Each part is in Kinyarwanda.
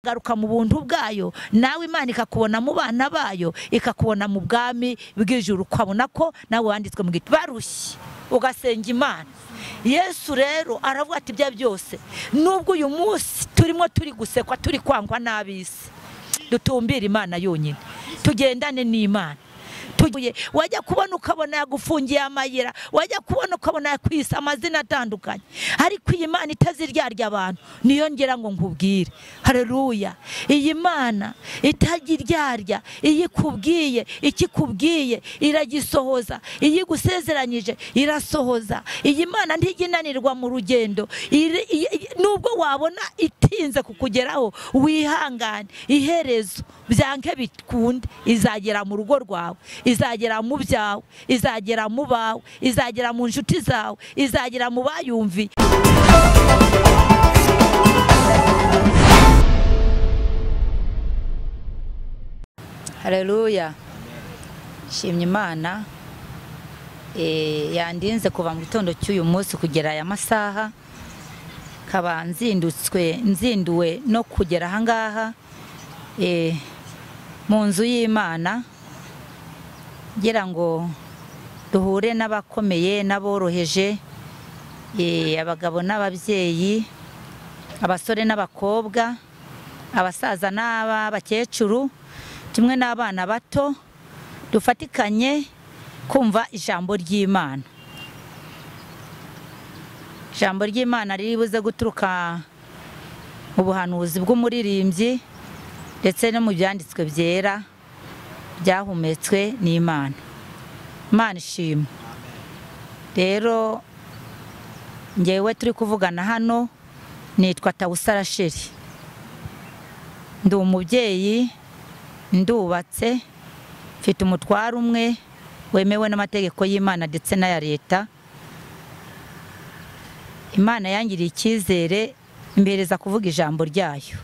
Garuka mu buntu bwayo, nawe Imana ikakubona mu bana bayo, ikakubona mu bwami bw'ijuru, ukabona ko nawe wanditswe mu gitabo. Barushye ugasenga Imana. Yesu rero aravuga ati ibya byose nubwo uyu munsi turimo turi gusekwa, turi kwangwa n'abisi, dutumbire Imana yonyine, tugendane n'Imana. Wajya kubona ukabona yagufungiye amayira, wajya kubona ukabona yakwisa amazina atandukanye, ariko iyi Imana itaziryarya abantu niyo ngira ngo nkubwire. Haleluya! Iyi Mana itagiryarya, iyi kubwiye ikikubwiye iragisohoza, iyi gusezeranyije irasohoza. Iyi Mana ntiginanirwa mu rugendo, nubwo wabona itinze kukugeraho wihangane, iherezo byanke bikunde, izagera mu rugo rwawe, izagera mu byawe, izagera mu bawe, izagera mu nshuti zawe, izagera mu bayumvi. Haleluya! Shimye Imana yandinze kuva mu gitondo cy'uyu munsi kugera aya masaha, kaba nzindutswe nzinduwe no kugera aha ngaha mu nzu y'Imana, ngira ngo duhure n'abakomeye n'aboroheje, abagabo n'ababyeyi, abasore n'abakobwa, abasaza n'abakecuru, kimwe n'abana bato, dufatikanye kumva ijambo ry'Imana. Ijambo ry'Imana riri buze guturuka mu buhanuzi bw'umuririmbyi ndetse no mu byanditswe byera byahumetswe n'Imana. Imana ishimwe. Rero ngewe turi kuvugana hano nitwa Tawusa Rasheli, ndi umubyeyi, ndubatse, mfite umutwaro umwe wemewe n'amategeko y'Imana ndetse n'aya leta. Imana yangiriye icyizere impereza kuvuga ijambo ryayo.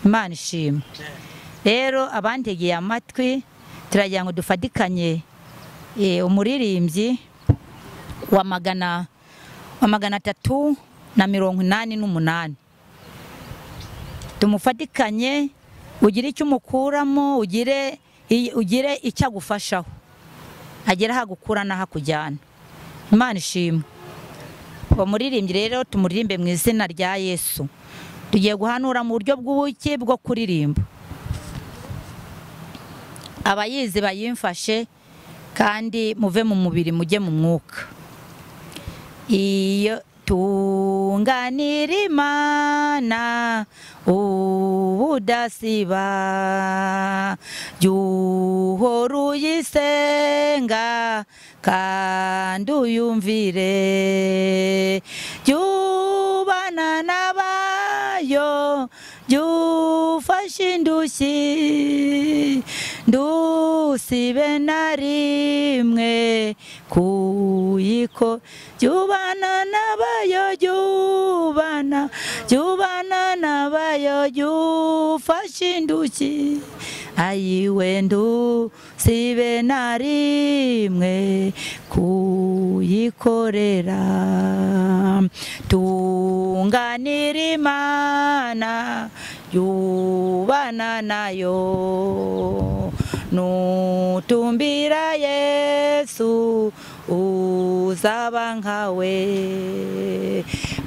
Imana ishimwe. Rero abantegeye amatwi turagira ngo dufatikanye umuririmbyi wa 388, tumufatikanye, ugire icyo umukuramo, ugire icyo agufashaho, agera hagukura n'ahakujyana. Imana ishimwe. Uwo muririmbyi rero tumuririmbe mu izina rya Yesu. Tugiye guhanura mu buryo bw'ubuki bwo kuririmba. Abayizi bayimfashe kandi muve mu mubiri mujye mu mwuka. Iyo tunganira Imana ubudasiba, jya uyisenga kandi uyumvire, jya ubana n'abayo, jya ufashe indushyi, ndusibe na rimwe kuyiko, jya ubana n'abayo, jya ubana n'abayo, jya ufashe indushyi, ayiwe ndusibe na rimwe kuyikorera. Tunganira Imana yubana nayo, nutumbira Yesu uzaba nkawe,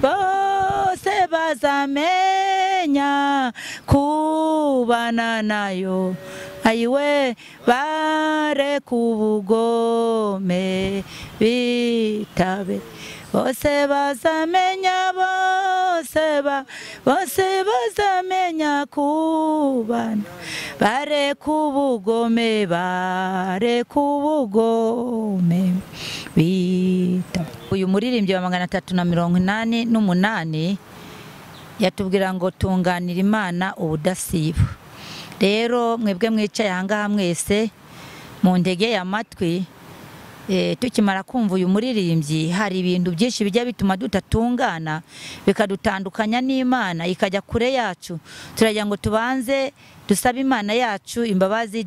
bose bazamenya kubana nayo, ayiwe bareka ubugome bitabe, bose bazamenya, bose bazamenya kubana, bareka ubugome, bareka ubugome bitabe. Uyu muririmbyi wa 388 yatubwira ngo tunganira Imana ubudasiba. Rero mwebwe mwicaye aha ngaha mwese mu ndege y'amatwi, tukimara kumva uyu muririmbyi hari ibintu byinshi bijya bituma dutatungana, bikadutandukanya n'Imana ikajya kure yacu. Turagira ngo tubanze Dusabe Imana yacu imbabazi,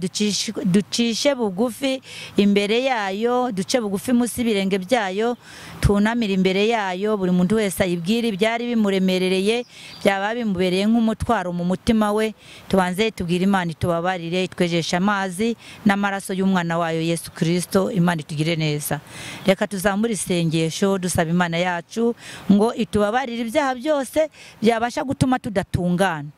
ducishe bugufi imbere yayo, duce bugufi munsi ibirenge byayo, tunamire imbere yayo. Buri muntu wese ayibwire ibyari bimuremerereye, byaba bimubereye nk'umutwaro mu mutima we. Tubanze tubwire Imana itubabarire, itwejeshe amazi n'amaraso y'umwana wayo Yesu Kristo. Imana itugire neza. Reka tuzamure isengesho dusaba Imana yacu ngo itubabarire ibyaha byose byabasha gutuma tudatungana.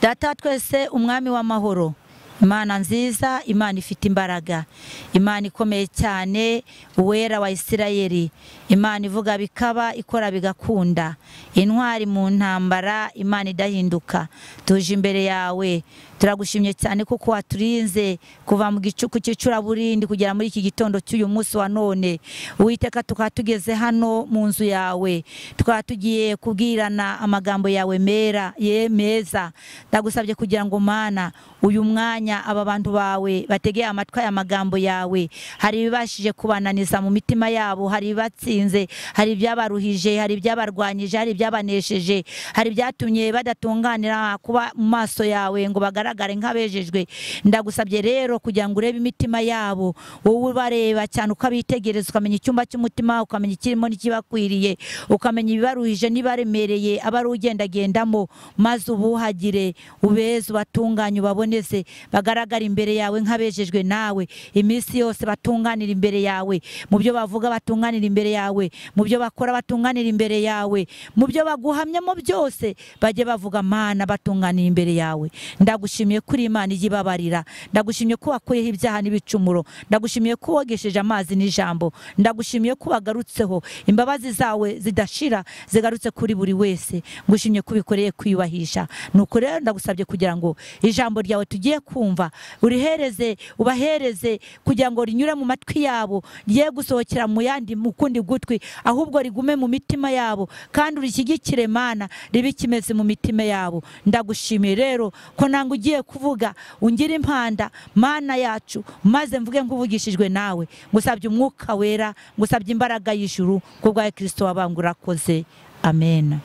Data twese, umwami w'amahoro, Imana nziza, Imana ifite imbaraga, Imana ikomeye cyane, uwera wa Isirayeli, Imana ivuga bikaba, ikora bigakunda, intwari mu ntambara, Imana idahinduka, tuje imbere yawe turagushimye cyane kuko waturinze kuva mu gicuku cy'icuraburindi kugera muri iki gitondo cy'uyu munsi wa none. Uwiteka, tukaba tugeze hano mu nzu yawe, tukaba tugiye kubwirana amagambo yawe mera ye meza. Ndagusabye kugira ngo Mana uyu mwanya aba bantu bawe bategeye amatwi aya magambo yawe, hari ibibashije kubananiza mu mitima yabo, hari ibibatsinze, hari ibyabaruhije, hari ibyabarwanyije, hari ibyabanesheje, hari ibyatumye badatunganira kuba mu maso yawe ngo bagaragare nk'abejejwe. Ndagusabye rero kugira ngo urebe imitima yabo, wowe ubareba cyane ukabitegereza, ukamenya icyumba cy'umutima, ukamenya ikirimo n'ikibakwiriye, ukamenya ibibaruhije n'ibaremereye abari ugendagendamo, maze ubuhagire, ubeze, ubatunganye, ubaboneze, bagaragara imbere yawe nk'abejejwe nawe iminsi yose, batunganira imbere yawe mu byo bavuga, batunganira imbere yawe mu byo bakora, batunganira imbere yawe mu byo baguhamyamo byose, bajye bavuga Mana batunganira imbere yawe. Ndagushimiye kuri Imana iyibabarira, ndagushimiye ko wakuyeho ibyaha n'ibicumuro, ndagushimiye ko wogesheje amazi n'ijambo, ndagushimiye ko wagarutseho imbabazi zawe zidashira zigarutse kuri buri wese. Ngushimye ko ubikoreye kwiyubahisha. Nuko rero ndagusabye kugira ngo ijambo ryawe tugiye kumva urihereze, ubahereze kugira ngo rinyure mu matwi yabo, rye gusohokera mu yandi mu kundi gutwi, ahubwo rigume mu mitima yabo, kandi urishyigikire Mana, ribe ikimeze mu mitima yabo. Ndagushimiye rero ko nanga ugiye kuvuga ungira impanda Mana yacu, maze mvuge nk'uvugishijwe nawe. Ngusabye umwuka wera, ngusabye imbaraga y'ijuru ku bwa Kristo wabangura akoze. Amen.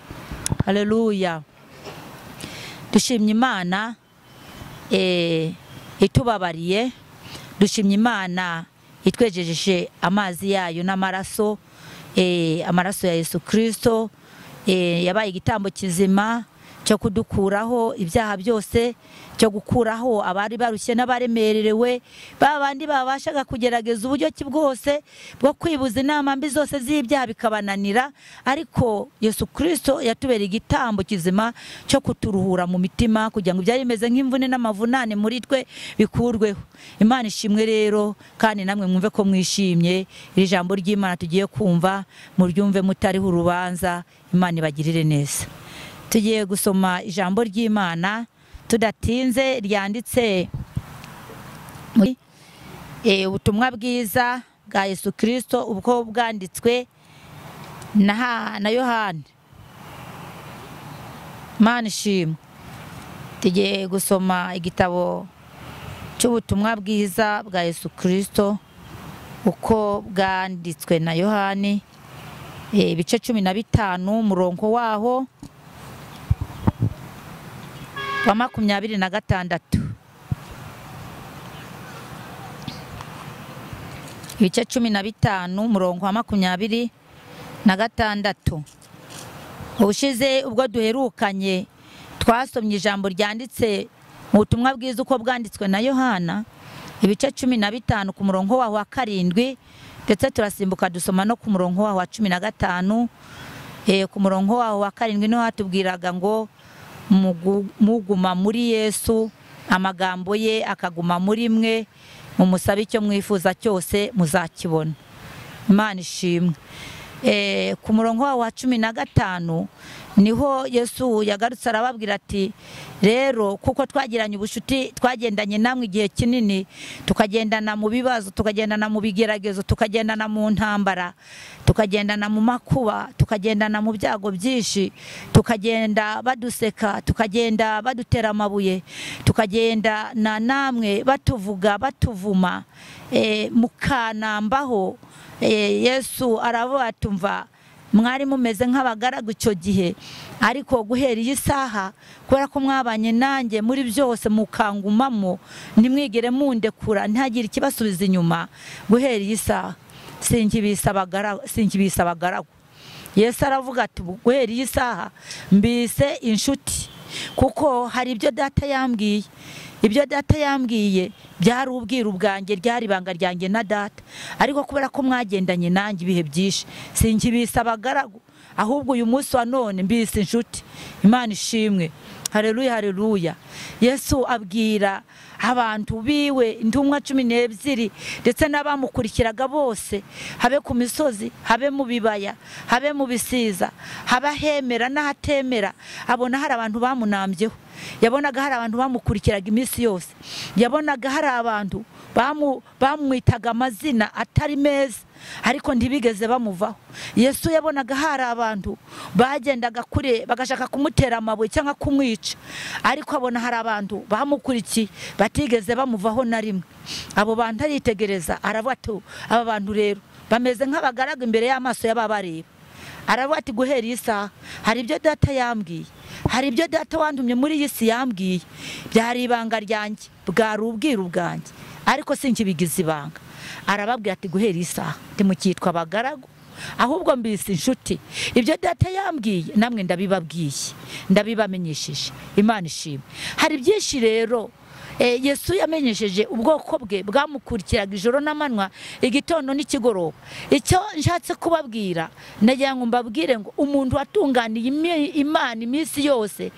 Haleluya. Dushimye Imana itubabariye, dushimye Imana itwejejeje amazi yayo n'amaraso, amaraso ya Yesu Kristo yabaye igitambo kizima cyo kudukuraho ibyaha byose, cyo gukuraho abari barushye n'abaremerewe, babandi babashaga kugerageza uburyo ki bwose bwo kwibuza inama mbi zose z'ibyaha bikabananira, ariko Yesu Kristo yatubereye igitambo kizima cyo kuturuhura mu mitima kugira ngo ibyari bimeze nk'imvune n'amavunane muri twe bikurweho. Imana ishimwe rero, kandi namwe mwumve ko mwishimye iri jambo ry'Imana tugiye kumva, muryumve mutariho urubanza. Imana ibagirire neza. Tugiye gusoma ijambo ry'Imana tudatinze, ryanditse muri ubutumwa bwiza bwa Yesu Kristo ubwo bwanditswe na Yohana. Imana ishimwe. Tugiye gusoma igitabo cy'ubutumwa bwiza bwa Yesu Kristo uko bwanditswe na Yohani, ibice 15 umurongo waho wa 26. Ibice 15 umurongo wa 26. Ubushize ubwo duherukanye twasomye ijambo ryanditse mu butumwa bwiza uko bwanditswe na Yohana, ibice 15 ku murongo waho wa 7, ndetse turasimbuka dusoma no ku murongo waho wa 15. Ku murongo waho wa 7 niho hatubwiraga ngo muguma muri Yesu, amagambo ye akaguma muri mwe, mumusabe icyo mwifuza cyose muzakibona. Imana ishimwe. Ku murongo wa 15 niho Yesu yagarutse arababwira ati rero kuko twagiranye ubushuti, twagendanye namwe igihe kinini, tukagendana mu bibazo, tukagendana mu bigeragezo, tukagendana mu ntambara, tukagendana mu makuba, tukagendana mu byago byinshi, tukagenda baduseka, tukagenda badutera amabuye, tukagenda na namwe batuvuga batuvuma, mukanambaho. Yesu aravuga atumva Mwari mumeze nk'abagaragu icyo gihe, ariko guhera iyi saha kubera ko mwabanye nanjye muri byose mukangumamo, ntimwigere mundekura, ntihagire ikibasubiza inyuma, guhera iyi saha sinkibisa abagaragu. Yesu aravuga ati guhera iyi saha mbise inshuti, kuko hari ibyo data yambwiye. Ibyo data yambwiye byari ubwiru bwanjye, ryari ibanga ryanjye na data, ariko kubera ko mwagendanye nanjye ibihe byinshi sinkibisa abagaragu, ahubwo uyu munsi wa none mbise inshuti. Imana ishimwe, haleluya, haleluya. Yesu abwira abantu biwe intumwa 12 ndetse n'abamukurikiraga bose, habe ku misozi, habe mu bibaya, habe mu bisiza, habe ahemera n'ahatemera, abona hari abantu bamunambyeho. Yabonaga hari abantu bamukurikiraga iminsi yose, yabonaga hari abantu bamwitaga amazina atari meza, ariko ntibigeze bamuvaho. Yesu yabonaga hari abantu bagendaga kure bagashaka kumutera amabuye cyangwa kumwica, ariko abona hari abantu bamukurikiye batigeze bamuvaho na rimwe. Abo bantu aritegereza aravuga ati aba bantu rero bameze nk'abagaragu imbere y'amaso y'ababareba. Aravuga ati guhera iyi saha hari ibyo data yambwiye, hari ibyo data wantumye muri iyi si yambwiye, byari ibanga ryanjye, bwari ubwiru bwanjye, ariko sinkibigize ibanga. Arababwira ati guhera iyi saha ntimukitwa abagaragu, ahubwo mbise inshuti. Ibyo data yambwiye namwe ndabibabwiye, ndabibamenyesheje. Imana ishimwe. Hari byinshi rero Yesu yamenyesheje ubwoko bwe bwamukurikiraga ijoro n'amanywa, igitondo n'ikigoroba. Icyo nshatse kubabwira, nagira ngo mbabwire ngo umuntu watunganiye Imana iminsi yose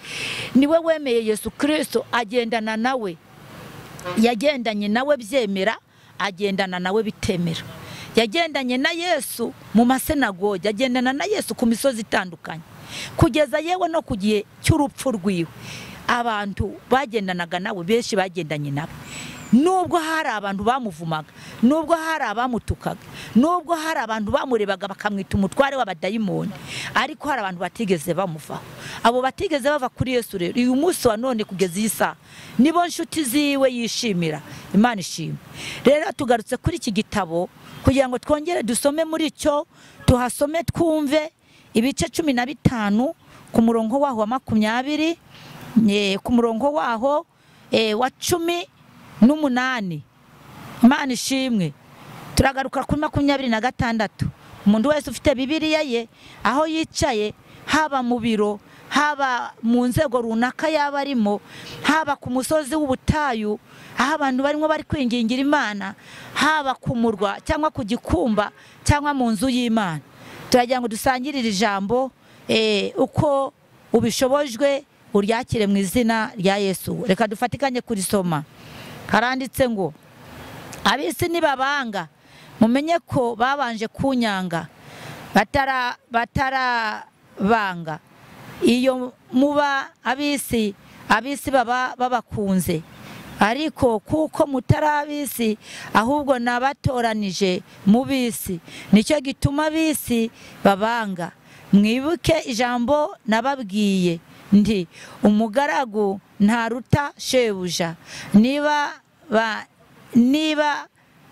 niwe wemeye Yesu Kristo, agendana nawe, yagendanye nawe byemera, agendana nawe bitemera. Yagendanye na Yesu mu masenagoge, agendana na Yesu ku misozi itandukanye, kugeza yewe no ku gihe cy'urupfu rwiwe. Abantu bagendanaga nawe benshi bagendanye nawe, nubwo hari abantu bamuvumaga, nubwo hari abamutukaga, nubwo hari abantu bamurebaga bakamwita umutware w'abadayimoni, ariko hari abantu batigeze bamuvaho. Abo batigeze bava kuri Yesu rero uyu munsi wa none kugeza iyi saha nibo nshuti ziwe yishimira. Imana ishimwe. Rero tugarutse kuri iki gitabo kugira ngo twongere dusome muri cyo, tuhasome twumve ibice 15 ku murongo waho wa 20, ku murongo waho wa 18. Imana ishimwe. Turagaruka kuri 26. Umuntu wese ufite Bibiliya ye aho yicaye, haba mu biro, haba mu nzego runaka yaba arimo, haba ku musozi w'ubutayu aho abantu barimo bari kwingingira Imana, haba ku murwa cyangwa ku gikumba cyangwa mu nzu y'Imana, turagira ngo dusangirire ijambo uko ubishobojwe uryakire mu izina rya Yesu. Reka dufatikanye kurisoma. Haranditse ngo ab'isi nibabanga mumenye ko babanje kunyanga batarabanga. Iyo muba ab'isi, ab'isi baba babakunze, ariko kuko mutari ab'isi ahubwo nabatoranije mu b'isi, nicyo gituma ab'isi babanga. Mwibuke ijambo nababwiye nti umugaragu ntaruta shebuja. Niba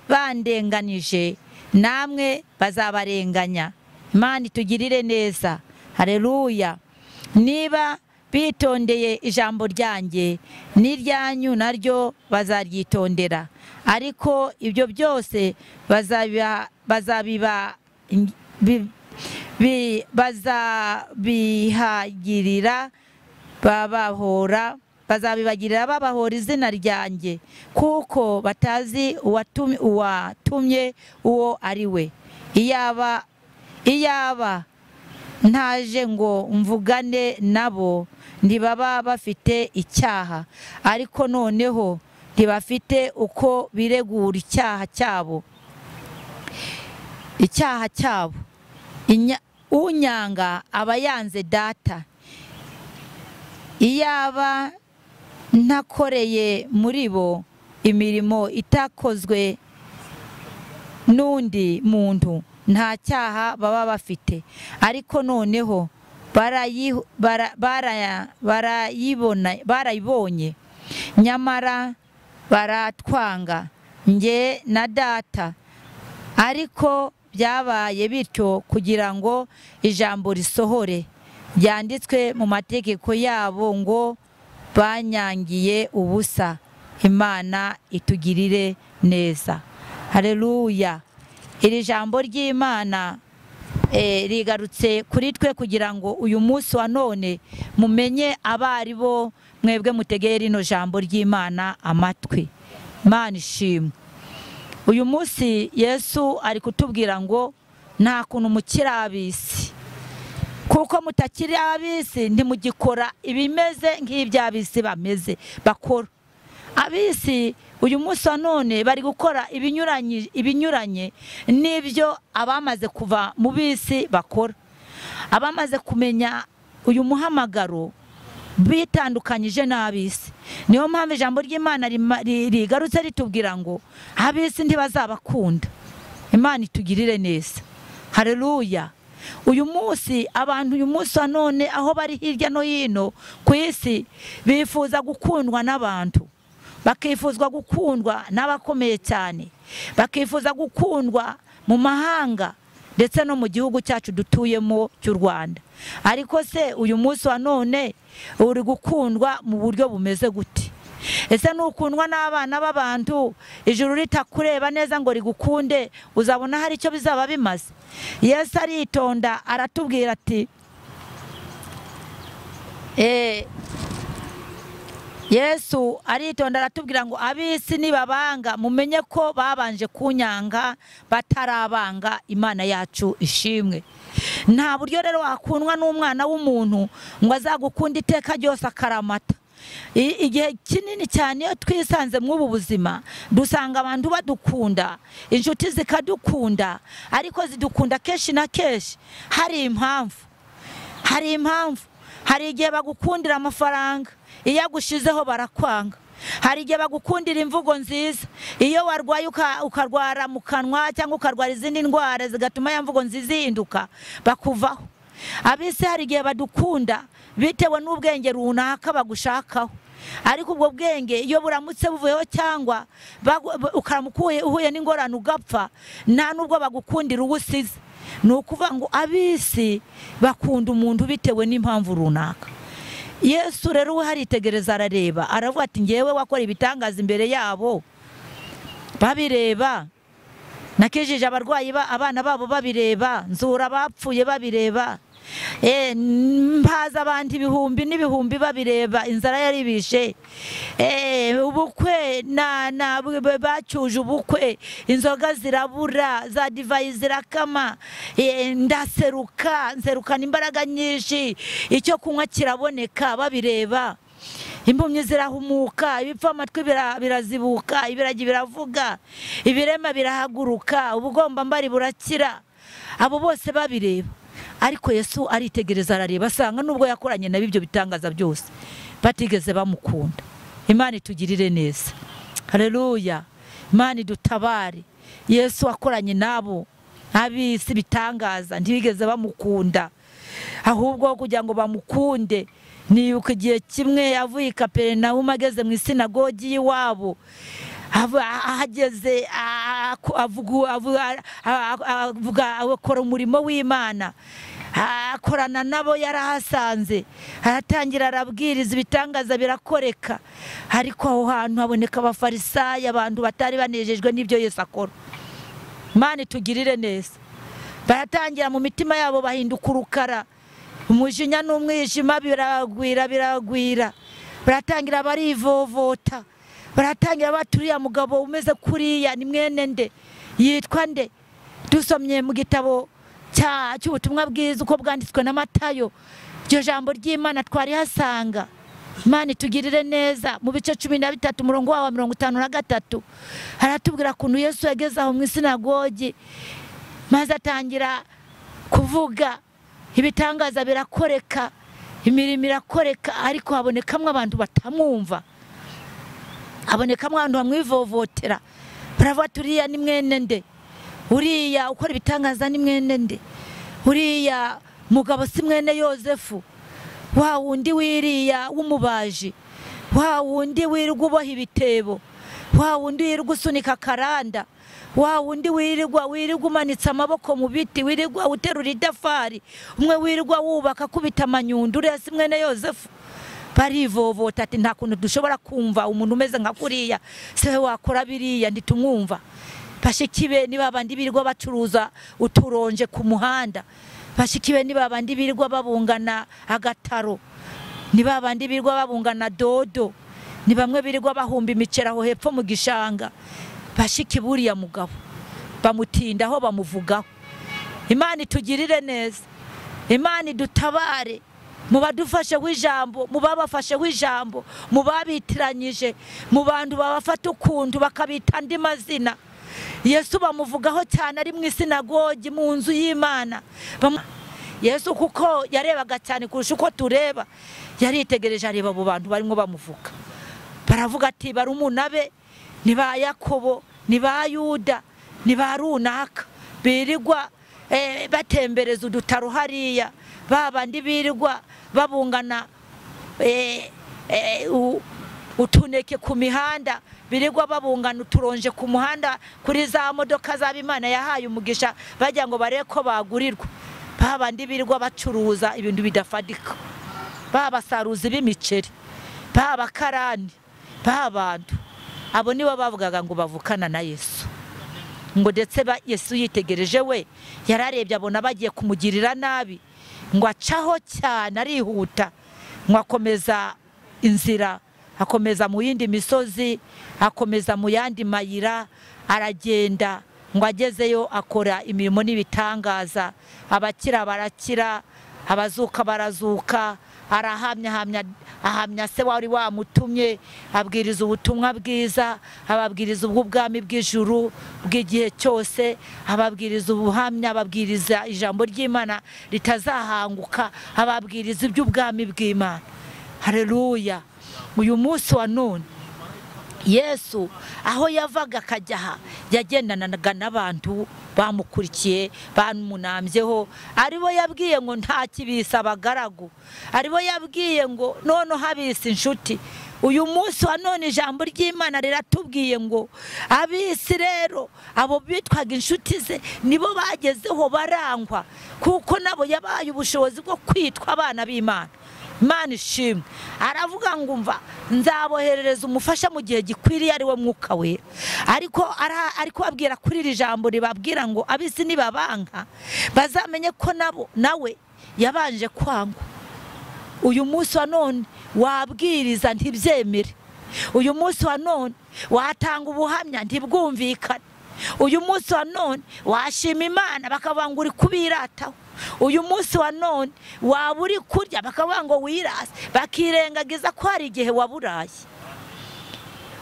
bandenganije namwe bazabarenganya. Imana itugirire neza, haleluya. Niba bitondeye ijambo ryanjye n'iryanyu naryo bazaryitondera, ariko ibyo byose bazabihagirira babahora, bazabibagirira babahora izina ryanjye, kuko batazi uwatumye uwo ari we. Iyaba ntaje ngo mvugane nabo ntibaba bafite icyaha, ariko noneho ntibafite uko biregura icyaha cyabo. Icyaha cyabo unyanga aba yanze data. Iyaba ntakoreye muri bo imirimo itakozwe n'undi muntu nta cyaha baba bafite, ariko noneho barayibonye, nyamara baratwanga nge na data. Ariko Byabaye bityo kugira ngo ijambo risohore ryanditswe mu mategeko yabo ngo banyangiye ubusa. Imana itugirire neza. Haleluya. Iri jambo ry'Imana rigarutse kuri twe kugira ngo uyu munsi wa none mumenye abari bo mwebwe mutegeye rino jambo ry'Imana amatwi. Imana ishimwe. Uyu munsi Yesu ari kutubwira ngo nta kuntu mukiri ab'isi, kuko mutakiri ab'isi ntimugikora ibimeze nk'iby'ab'isi bameze bakora. Ab'isi uyu munsi wa none bari gukora ibinyuranye n'ibyo abamaze kuva mu bisi bakora. Abamaze kumenya uyu muhamagaro bitandukanyije n'ab'isi. Niyo mpamvu ijambo ry'Imana rigarutse ritubwira ngo ab'isi ntibazabakunda. Imana itugirire neza. Haleluya. Uyu munsi abantu uyu munsi wa none aho bari hirya no hino ku isi bifuza gukundwa n'abantu, bakifuzwa gukundwa n'abakomeye cyane, bakifuza gukundwa mu mahanga ndetse no mu gihugu cyacu dutuyemo cy'u Rwanda. Ariko se uyu munsi wa none uri gukundwa mu buryo bumeze gute? Ese nukundwa n'abana b'abantu ijuru ritakureba neza ngo rigukunde, uzabona hari icyo bizaba bimaze? Yesu aritonda aratubwira ati Yesu aritonda aratubwira ngo ab'isi nibabanga mumenye ko babanje kunyanga batarabanga. Imana yacu ishimwe. Nta buryo rero wakundwa n'umwana w'umuntu ngo azagukunda iteka ryose akaramata. Igihe kinini cyane iyo twisanze mw'ubu buzima dusanga abantu badukunda, inshuti zikadukunda, ariko zidukunda kenshi na kenshi hari impamvu. Hari impamvu. Hari igihe bagukundira amafaranga, iyo agushizeho barakwanga. Hari igihe bagukundira imvugo nziza, iyo warwaye ukarwara mu kanwa cyangwa ukarwara izindi ndwara zigatuma ya mvugo nziza ihinduka, bakuvaho. Ab'isi hari igihe badukunda bitewe n'ubwenge runaka bagushakaho, ariko ubwo bwenge iyo buramutse buvuyeho cyangwa ukaramuka uhuye n'ingorane ugapfa, nta nubwo bagukundira ubusize. Ni ukuvuga ngo ab'isi bakunda umuntu bitewe n'impamvu runaka. Yesu rero we haritegereza arareba, aravuga ati ngewe wakora ibitangaza imbere yabo babireba, nakijije abarwayi abana babo babireba, nzura abapfuye babireba, mpaza abantu ibihumbi n'ibihumbi babireba, inzara yaribishe, ubukwe na bacyuje ubukwe, inzoga zirabura, za divayi zirakama, ndaseruka nserukana imbaraga nyinshi, icyo kunywa kiraboneka babireba, impumyi zirahumuka, ibipfa amatwi birazibuka, ibiragi biravuga, ibirema birahaguruka, ubugomba mbari burakira, abo bose babireba. Ariko Yesu aritegereza arareba, asanga nubwo yakoranye na bibyo bitangaza byose batigeze bamukunda. Imana itugirire neza. Haleluya. Imana idutabare. Yesu akoranye nabo ab'isi bitangaza ntibigeze bamukunda, ahubwo kugira ngo bamukunde. Nibuka igihe kimwe avuye i Kaperinawumu ageze mu isinagogi y'iwabo, ahageze avuga akora umurimo w'Imana, akorana nabo yarahasanze, aratangira arabwiriza, ibitangaza birakoreka. Ariko aho hantu haboneka abafarisayo, abantu batari banejejwe n'ibyo Yesu akora. Imana itugirire neza. Baratangira mu mitima yabo bahinduka urukara, umujinya n'umwijima biragwira biragwira, baratangira barivovota, baratangira baturiya mugabo umeze kuriya ni mwene nde, yitwa nde? Dusomye mu gitabo cy'ubutumwa bwiza uko bwanditswe na Matayo, iryo jambo ry'Imana twari hasanga. Imana itugirire neza. Mu bice 13 umurongo wa 53 haratubwira kuntu Yesu yageze aho mu isinagogi maze atangira kuvuga, ibitangaza birakoreka, imirimo irakoreka, ariko habonekamwe abantu batamwumva, habonekamwe abantu bamwivovotera, baravuga turiya ni mwene nde, uriya ukora ibitangaza ni mwene nde, uriya mugabo si mwene Yozefu, wa wundi wiriya w'umubaji, wa wundi wirirwa uboha ibitebo, Wa wundi wirirwa usunika karanda, wa wundi wirirwa umanitse amaboko mu biti, wirirwa uterura idafari, umwe wirirwa wubaka kubita amanyundo, uriya si mwene Yosefu. Barivovota ati nta kuntu dushobora kumva umuntu umeze nka kuriya, se wakora biriya ntitumwumva. Bashiki be ni babandi birirwa bacuruza uturonje ku muhanda, bashiki be ni babandi birirwa babungana agataro, ni babandi birirwa babungana dodo, ni bamwe birirwa bahumba imiceri aho hepfo mu gishanga. Bashiki buriya mugabo bamutindaho, bamuvugaho. Imana itugirire neza, Imana idutabare mu badufashe w'ijambo, mu babafashe w'ijambo, mu babitiranyije, mu bantu babafata ukuntu bakabita andi mazina. Yesu bamuvugaho cyane ari mu isinagogi, mu nzu y'Imana. Yesu kuko yarebaga cyane kurusha uko tureba, yaritegereje areba abo bantu barimo bamuvuga. Baravuga ati barumuna be ni ba Yakobo, ni ba Yuda, ni ba runaka, birirwa batembereza udutaro hariya, babandi birirwa babungana utuneke ku mihanda, birirwa babungana uturonje ku muhanda kuri za modoka z'Imana yahaye umugisha, bajya ngo barebe ko bagurirwa. Babandi birirwa bacuruza ibintu bidafadika, babasaruzi b'imiceri, babakarani, babantu abo nibo bavugaga ngo bavukana na Yesu. Ngo ndetse Yesu yitegereje we, yararebye abona bagiye kumugirira nabi, ngo acaho cyane arihuta, ngo akomeza inzira, akomeza mu yindi misozi, akomeza mu yandi mayira, aragenda. Ngo agezeyo akora imirimo n'ibitangaza, abakira barakira, abazuka barazuka, arahamya ahamya se wari wamutumye, abwiriza ubutumwa bwiza, ababwiriza ubwami bw'ijuru bw'igihe cyose, ababwiriza ubuhamya, ababwiriza ijambo ry'Imana ritazahanguka, ababwiriza iby'ubwami bw'Imana. Haleluya. Uyu munsi wa none Yesu aho yavaga akajya aha, yagendanaga n'abantu bamukurikiye, bamunambyeho, aribo yabwiye ngo nta kibisa abagaragu, aribo yabwiye ngo none habise inshuti. Uyu munsi wa none ijambo ry'Imana riratubwiye ngo abisi rero abo bitwaga inshuti ze nibo bagezeho barangwa, kuko nabo yabaye ubushobozi bwo kwitwa abana b'Imana. Imana ishimwe. Aravuga ngo umva nzaboherereza umufasha mu gihe gikwiriye, ari we Mwuka Wera. Ariko ariko abwira kuri iri jambo ribabwira ngo abisi nibabanka bazamenye ko nabo nawe yabanje kwangwa. Uyu munsi wa none wabwiriza ntibyemere, uyu munsi wa none watanga ubuhamya ntibwumvikane, uyu munsi wa none washima Imana bakavuga ngo uri kubirataho, uyu munsi wa none waba uri kurya bakavuga ngo wirase, bakirengagiza ko hari igihe waburaye.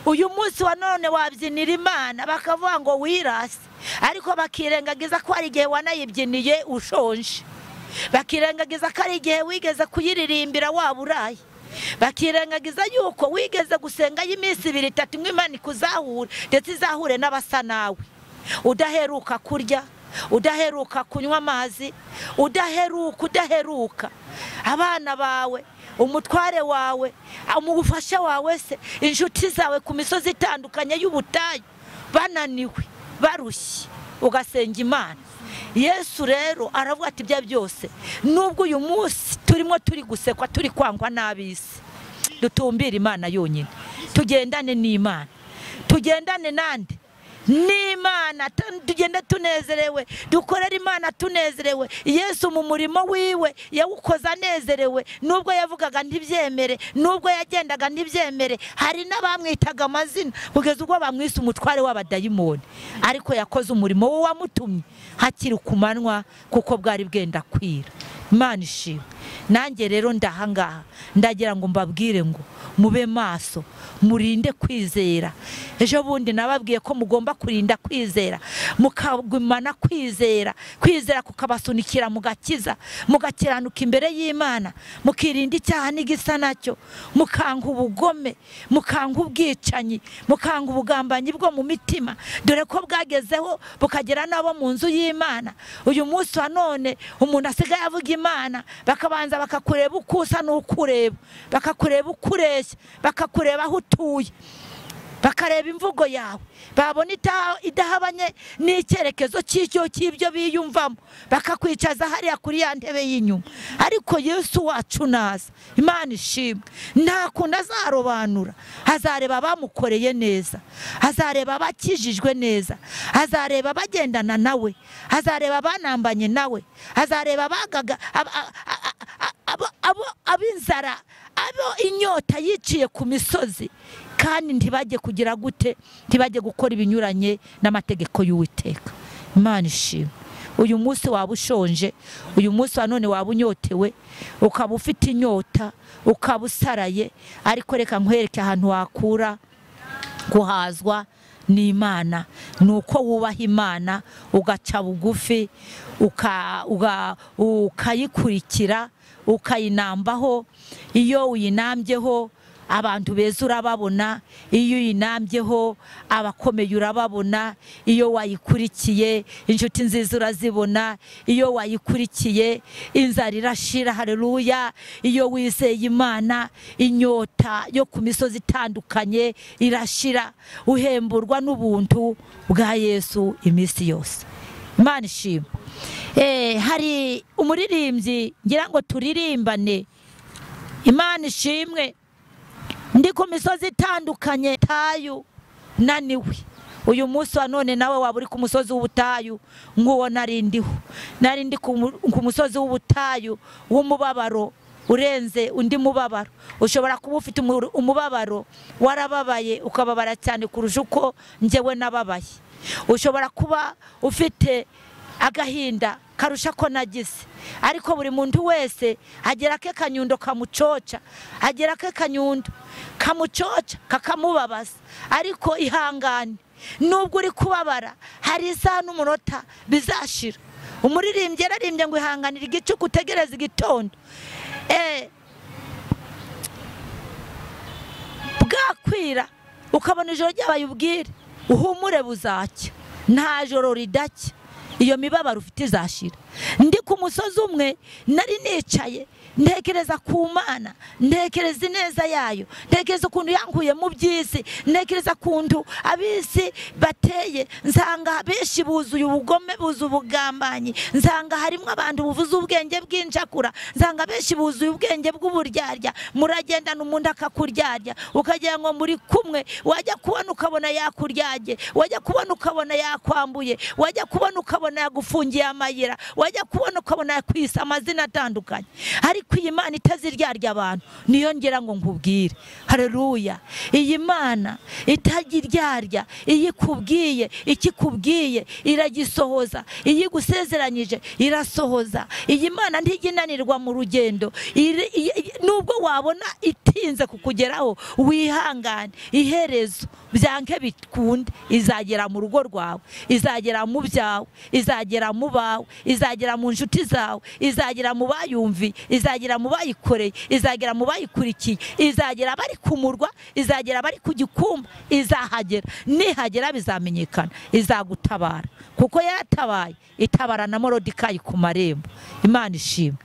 Uyu munsi wa none wabyinira Imana bakavuga ngo wirase, ariko bakirengagiza ko hari igihe wanayibyiniye ushonje, bakirengagiza ko hari igihe wigeze kuyiririmbira waburaye, bakirengagiza yuko wigeze gusenga y'iminsi ibiri itatu ngo Imana ikuzahure, ndetse izahure n'abasa nawe, udaheruka kurya, udaheruka kunywa amazi, udaheruka abana bawe, umutware wawe, umufasha wawe se, inshuti zawe ku misozi itandukanye y'ubutayu, bananiwe, barushye, ugasenga Imana. Yesu rero aravuga ati ibya byose nubwo uyu munsi turimo turi gusekwa, turi kwangwa n'abisi, dutumbire Imana yonyine, tugendane n'Imana, tugendane nande n'Imana, tugende tunezerewe, dukorere Imana tunezerewe. Yesu mu murimo wiwe yawukoze anezerewe, nubwo yavugaga ntibyemere, nubwo yagendaga ntibyemere, hari n'abamwitaga amazina kugeza ubwo bamwise umutware w'abadayimoni, ariko yakoze umurimo we wamutumye hakiri kumanwa, kuko bwari bwenda kwira. Imana ishimwe. Nanjye rero ndahangaha ndagira ngo mbabwire ngo mube maso, murinde kwizera. Ejo bundi nababwiye ko mugomba kurinda kwizera, mukagumana kwizera, kwizera kukabasunikira mugakiza, mugakiranuka imbere y'Imana, mukirinda icyaha n'igisa nacyo, mukanga ubugome, mukanga ubwicanyi, mukanga ubugambanyi bwo mu mitima, dore ko bwagezeho bukagera nabo mu nzu y'Imana. Uyu munsi wa none umuntu asigaye avuga Imana, bakabanza bakakureba uko usa n'ukureba, bakakureba uko ureshya, bakakureba aho utuye. Bakareba imvugo yawe, babona idahabanye n'icyerekezo cy'icyo cy'ibyo biyumvamo, bakakwicaza hariya kuri ya ntebe y'inyuma. Ariko Yesu wacu naza, Imana ishimwe, nta kuntu azarobanura. Azareba abamukoreye neza, azareba abakijijwe neza, azareba abagendana nawe, azareba abanambanye nawe, azareba abagaga ab'inzara, abo inyota yiciye ku misozi, kandi ntibajye kugira gute, ntibajye gukora ibinyuranye n'amategeko y'Uwiteka. Imana ishimwe. Uyu munsi waba ushonje, uyu munsi wa none waba unyotewe, ukaba ufite inyota, ukaba usaraye, ariko reka nkwereke ahantu wakura guhazwa n'Imana. Nuko wubaha Imana, ugaca bugufi, ukayikurikira, ukayinambaho. Iyo uyinambyeho abantu beza urababona, iyo uyinambyeho abakomeye urababona, iyo wayikurikiye inshuti nziza urazibona, iyo wayikurikiye inzara irashira. Haleluya. Iyo wizeye Imana, inyota yo ku misozi itandukanye irashira, uhemburwa n'ubuntu bwa Yesu iminsi yose. Imana ishimwe. Hari umuririmbyi ngira ngo turirimbane. Imana ishimwe. Ndi ku misozi itandukanye tayu naniwe. Uyu munsi wa none nawe waba uri ku musozi w'ubutayu nk'uwo narindiho. Narindi ku musozi w'ubutayu w'umubabaro urenze undi mubabaro. Ushobora kuba ufite umubabaro, warababaye ukababara cyane kurusha uko njyewe nababaye. Ushobora kuba ufite agahinda karusha ko nagize, ariko buri muntu wese agera ke kanyundo kamucoca, agera ke kanyundo kamucoca kakamubabaza. Ariko ihangane, nubwo uri kubabara hari isaha n'umunota bizashira. Umuririmbyi yararimbye ngo ihanganire igicuku utegereze igitondo. Bwakwira ukabona ijoro ryabaye ubwire, uhumure buzacya, nta joro ridacya, iyo mibabaro ufite izashira. Ndi ku musozi umwe nari nicaye ntekereza ku Mana, ntekereza ineza yayo, ntekereza ukuntu yankuye mu by'isi, ntekereza ukuntu ab'isi bateye. Nsanga benshi buzuye ubugome, buzuye ubugambanyi, nsanga harimo abantu buvuze ubwenge bw'injakura, nsanga benshi buzuye ubwenge bw'uburyarya. Muragendana umuntu akakuryarya, ukagira ngo muri kumwe, wajya kubona ukabona yakuryage, wajya kubona ukabona yakwambuye, wajya kubona ukabona yagufungiye amayira, wajya kubona ukabona yakwisa amazina atandukanye. Ariko iyi Mana itaziryarya abantu, niyo ngira ngo nkubwire. Haleluya. Iyi Mana itagiryarya, iyo ikubwiye ikikubwiye iragisohoza, iyo igusezeranyije irasohoza. Iyi Mana ntiginanirwa mu rugendo, nubwo wabona itinze kukugeraho, wihangane, iherezo byanke bikunde, izagera mu rugo rwawe, izagera mu byawe, izagera mu bawe, izagera mu nshuti zawe, izagera mu bayumvi, izagera mu bayikoreye, izagera mu bayikurikiye, izagera bari ku murwa, izagera bari ku gikumba, izahagera. Nihagera bizamenyekana, izagutabara, kuko yaratabaye, itabara na Morodekayi ku marembo. Imana ishimwe.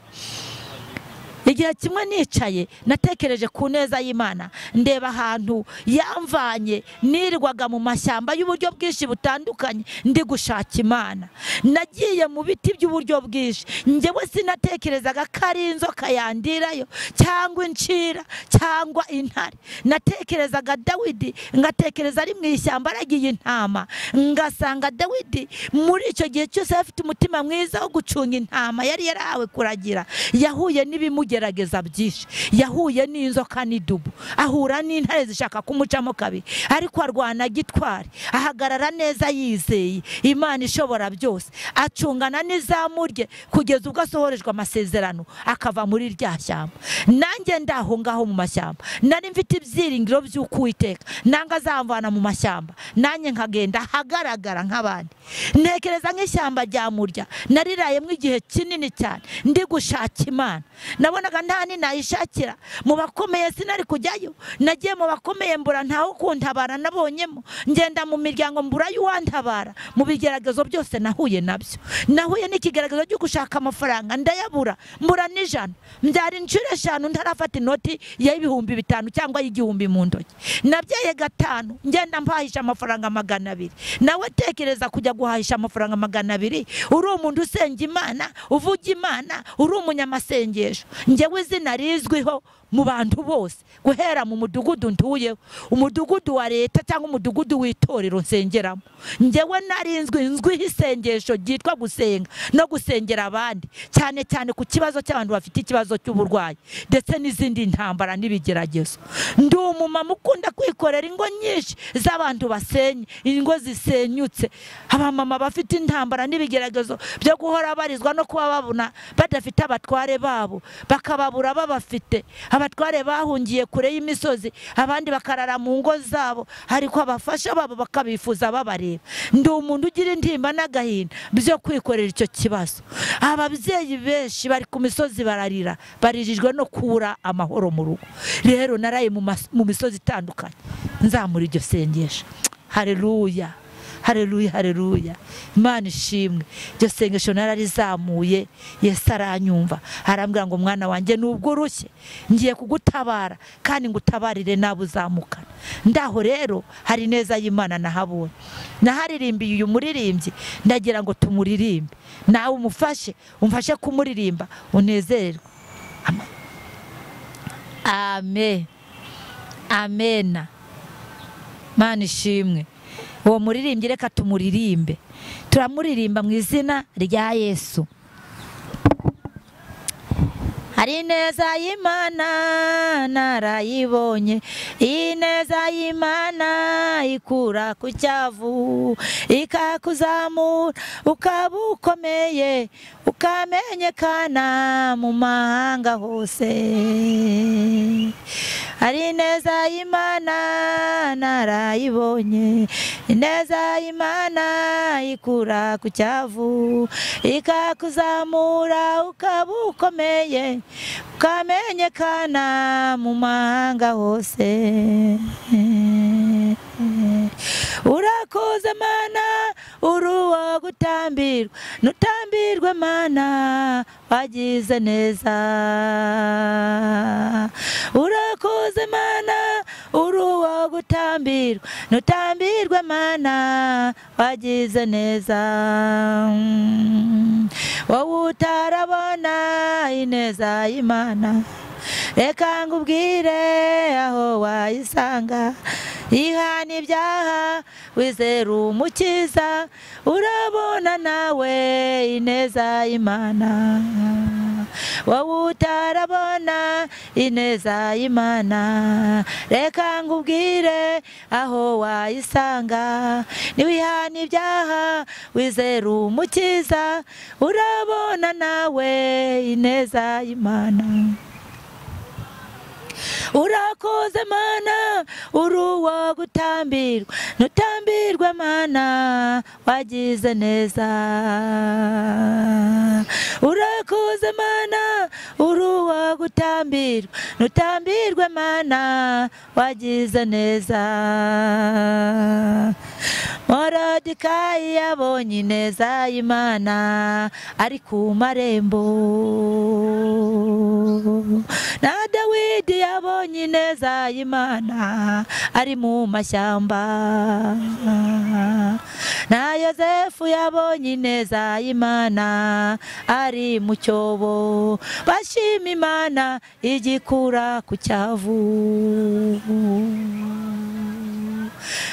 Igihe kimwe nicaye natekereje ku neza y'Imana, ndeba ahantu yamvanye, nirirwaga mu mashyamba y'uburyo bwinshi butandukanye ndi gushaka Imana. Nagiye mu biti by'uburyo bwinshi, njyewe sinatekerezaga ko ari inzoka yandirayo cyangwa incira cyangwa intare. Natekerezaga Dawidi, ngatekereza ari mu ishyamba aragiye intama, ngasanga Dawidi muri icyo gihe cyose afite umutima mwiza wo gucunga intama yari yarahawe kuragira. Yahuye n'ibimugerageza byinshi, yahuye n'inzoka n'idubu, ahura n'intare zishaka kumucamo kabiri, ariko arwana gitwari, ahagarara neza yizeye Imana ishobora byose, acungana n'izamu rye kugeza ubwo asohorejwe amasezerano akava muri rya shyamba. Nanjye ndaho ngaho mu mashyamba nari mfite ibyiringiro by'uko Uwiteka nanga azamvana mu mashyamba, nanjye nkagenda ahagaragara nk'abandi. Ntekereza nk'ishyamba rya Murya narirayemo igihe kinini cyane ndi gushaka Imana. Nabonaga Nabonaga nta ninayishakira mu bakomeye sinari kujyayo. Nagiye mu bakomeye mbura ntaho kuntabara nabonyemo, ngenda mu miryango mbura y'uwantabara. Mu bigeragezo byose nahuye nabyo, nahuye n'ikigaragazo cyo gushaka amafaranga ndayabura, mbura n'ijana. Mbyara inshuro 5 ntarafata inoti y'ibihumbi 5 cyangwa y'igihumbi mu ntoki. Nabyaye 5 ngenda mpahisha amafaranga 200. Nawe tekereza kujya guhahisha amafaranga 200 uri umuntu usenga Imana, uvuga Imana, uri umunyamasengesho. Njyewe izina rizwiho mu bantu bose, guhera mu mudugudu ntuyeho, umudugudu wa leta cyangwa umudugudu w'itorero nsengeramo. Njyewe narinzwi nzwiho isengesho ryitwa gusenga no gusengera abandi, cyane cyane ku kibazo cy'abantu bafite ikibazo cy'uburwayi ndetse n'izindi ntambara n'ibigeragezo. Ndi umumama ukunda kwikorera ingo nyinshi z'abantu basenye, ingo zisenyutse, abamama bafite intambara n'ibigeragezo byo guhora barizwa no kuba babona badafite abatware babo, bakababura babafite. Abatware bahungiye kure y'imisozi, abandi bakarara mu ngo zabo, ariko abafasha babo bakabifuza babareba. Ndi umuntu ugira intimba n'agahinda byo kwikorera icyo kibazo. Ababyeyi benshi bari ku misozi bararira, barijijwe no kubura amahoro mu rugo. Rero naraye mu misozi itandukanye nzamura iryo sengesho. Haleluya, haleluya, haleluya. Imana ishimwe. Iryo sengesho nararizamuye, Yesu aranyumva, arambwira ngo mwana wanjye nubwo urushye ngiye kugutabara kandi ngutabarire nabo uzamukana. Ndaho rero hari neza y'Imana nahabonye. Naharirimbiye uyu muririmbyi, ndagira ngo tumuririmbe, nawe umufashe, umfashe kumuririmba unezerwe. Amen, amena. Imana ishimwe. Uwo muririmbyi reka tumuririmbe. Turamuririmba mu izina rya Yesu. Hari neza y'Imana narayibonye, ineza y'Imana ikura ku cyavu, ikakuzamura ukaba ukomeye, ukamenyekana mu mahanga hose. Hari neza y'Imana narayibonye, ineza y'Imana ikura ku cyavu, ikakuzamura ukaba ukomeye, ukamenyekana mu mahanga hose. Urakoze Mana, uri uwo gutambirwa, nutambirwe Mana wagize neza. Urakoze Mana, uri uwo gutambirwa, nutambirwe Mana wagize neza. Wowe utarabona ineza y'Imana, reka ngubwire aho wayisanga. Ihana ibyaha wizera Umukiza, urabona nawe ineza y'Imana. Wowe utarabona ineza y'Imana, reka ngubwire aho wayisanga. Niwihana ibyaha wizera Umukiza, urabona nawe ineza y'Imana. Urakoze Mana, uri uwo gutambirwa, nutambirwe Mana wagize neza. Urakoze Mana, uri uwo gutambirwa, nutambirwe Mana wagize neza. Morodekayi yabonye ineza y'Imana ari ku marembo, na Dawidi yabonye ineza y'Imana ari mu mashyamba, na Yozefu yabonye ineza y'Imana ari mu cyobo. Bashima Imana igikura ku cyavu.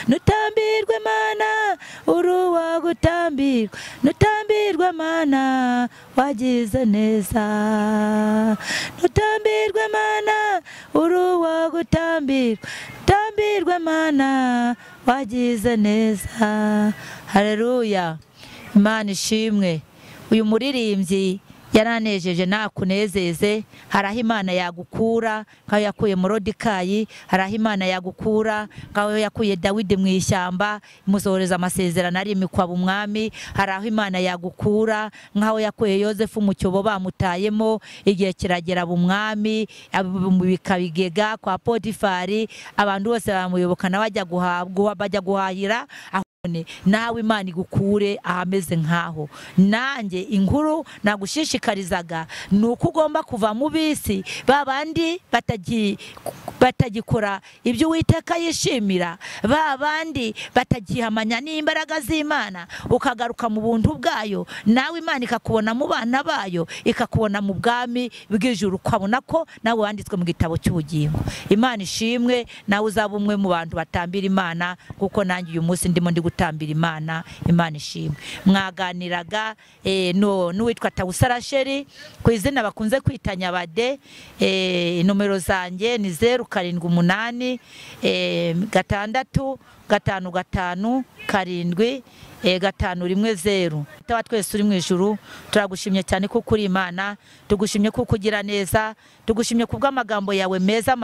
Nutambirwe Mana, uri uwo gutambirwa, nutambirwe Mana wagize neza. Nutambirwe Mana, uri uwo gutambirwa, nutambirwe Mana wagize neza. Haleluya, Imana ishimwe. Uyu muririmbyi Yaranejeje nakunezeze. Hari aho Imana yagukura nkaho yakuye Morodikayi, hari aho Imana yagukura nkaho yakuye Dawidi mu ishyamba imusohoreza amasezerano ari imikwaba umwami, hari aho Imana yagukura nkaho yakuye Yozefu mu cyobo bamutayemo igihe kiragera umwami bikabigega kwa Potifari, abantu bose bamuyoboka nawe ajya guhabwa bajya guhahira. Nawe Imana igukure ahameze nkaho. Nanjye inkuru nagushishikarizaga ni uko ugomba kuva mu bisi babandi batagikora ibyo Uwiteka yishimira, babandi batagihamanya n'imbaraga z'Imana, ukagaruka mu buntu bwayo, nawe Imana ikakubona mu bana bayo, ikakubona mu bwami bw'ijuru, ukabona ko nawe wanditswe mu gitabo cy'ubugingo. Imana ishimwe, nawe uzaba umwe mu bantu batambira Imana, kuko nanjye uyu munsi ndimo ndi gutambira Imana. Imana ishimwe. Mwaganiraga no n'uwitwa Tawusarasheri ku izina bakunze kwita Nyabade. Nomero zanjye ni 0 7 8 6 5 5 7 5 1 0. Taba twese uri mu ijuru, turagushimye cyane kuko uri Imana, tugushimye kuko ugira neza, tugushimye kubw'amagambo yawe meza.